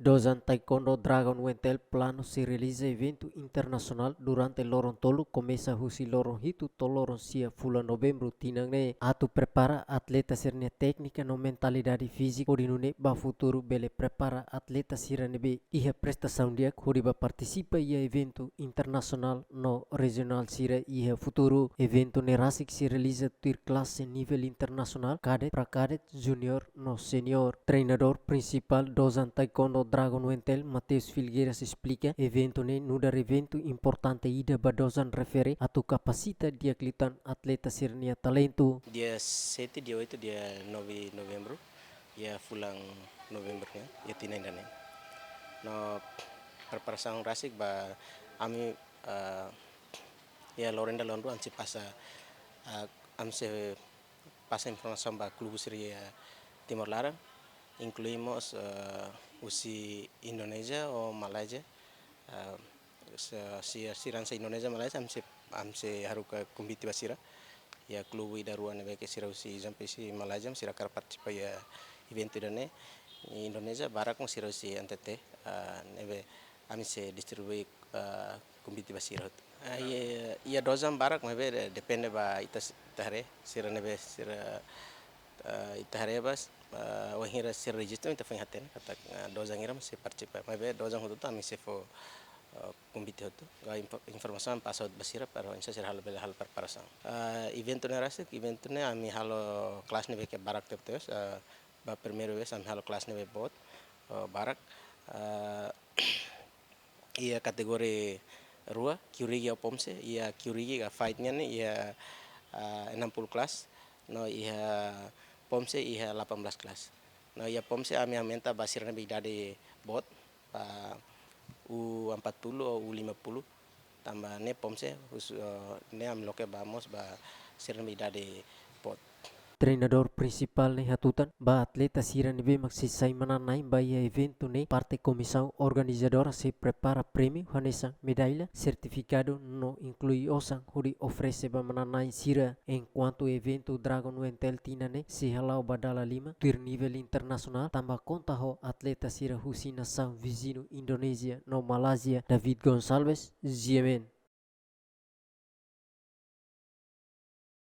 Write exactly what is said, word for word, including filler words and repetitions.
Dozan Taekwondo Dragon Wentel planu sei realiza eventu internasionál durante loron tolu, komesa husi loron hitu to'o loron sia fulan Novembru tinan ne'e, atu prepara atleta sira-nia téknika no mentalidade fízika hodi nune'e ba futuru bele prepara atleta sira ne'ebé iha prestasaun di'ak hodi bá partisipa iha eventu internasionál no rejionál sira iha futuru. Eventu ne'e rasik sei realiza tuir klase nivel internasionál, kadet, pra-kadet, junior no senior. Treinadór prinsipál Dozan Taekwondo Dragon Wentel, Mateus Filgueiras, esplika, eventu ne'e nu'udar eventu importante ida ba Dozan refere atu kapasita di'ak liután atleta sira-nia talentu. Dia sete, dia oito, dia nove Novembru, iha fulan Novembru nian, iha tinan ida-ne'e. No preparasaun rasik ba ami, ah, iha loron ida loron rua ami sei pasa, ah, ami sei pasa informasaun ba klube sira iha Timor laran, inklui mós, eh, husi Indonézia ou Malázia. Eh, se, se, sira hanesan Indonézia, Malázia, ami sei, ami sei haruka konvite ba sira. Iha klube ida rua ne'ebé ke sira husi, ezemplu, husi Malázia, sira hakarak partisipa iha eventu ida-ne'e. Indonézia barak mós sira husi N T T, eh, ne'ebé ami sei distribui, eh, konvite ba sira hotu. Ah, iha, iha Dozan barak, maibé de-, depende ba ita s-, ita haree, sira ne'ebé sira, ah, ita haree bá, ah, wainhira sira rejista, ita foin hatene katak, ah, Dozan hira mak sei partisipa. Maibé Dozan hotu-hotu ami sei fó, ah, konvite hotu. Ka info-, informasaun pasa hotu ba sira para oinsá sira halo bele halo preparasaun. Ah, eventu ne'e rasik, eventu ne'e ami halo klase ne'ebé ke barak tebes, ah, ba primeira vez ami halo klase ne'ebé boot, ah, barak. Ah, iha kategoria rua, Kyokugen ho Poomsae, iha Kyokugen ka fight nian ne'e iha, ah, enam puluh kelas, no iha Poomsae iha delapan belas kelas. No iha Poomsae ami aumenta ba sira ne'ebé idade boot, ba U empat puluh ou U lima puluh, tanba ne'e Poomsae, hus-, eh, ne'e ami loke ba mós ba sira ne'ebé idade boot. Treinadór prinsipál ne'e hatutan ba atleta sira ne'ebé mak sei sai manán-na'in ba iha eventu ne'e, parte komisaun organizadora sei prepara prémiu hanesan medalla, sertifikadu no inklui osan hodi oferese ba manán-na'in sira, enkuantu eventu Dragon Wentel tinan ne'e sei hala'o ba dala lima tuir nivel internasionál, tanba konta ho atleta sira husi nasaun viziñu Indonézia no Malázia. David Gonçalves, G M N.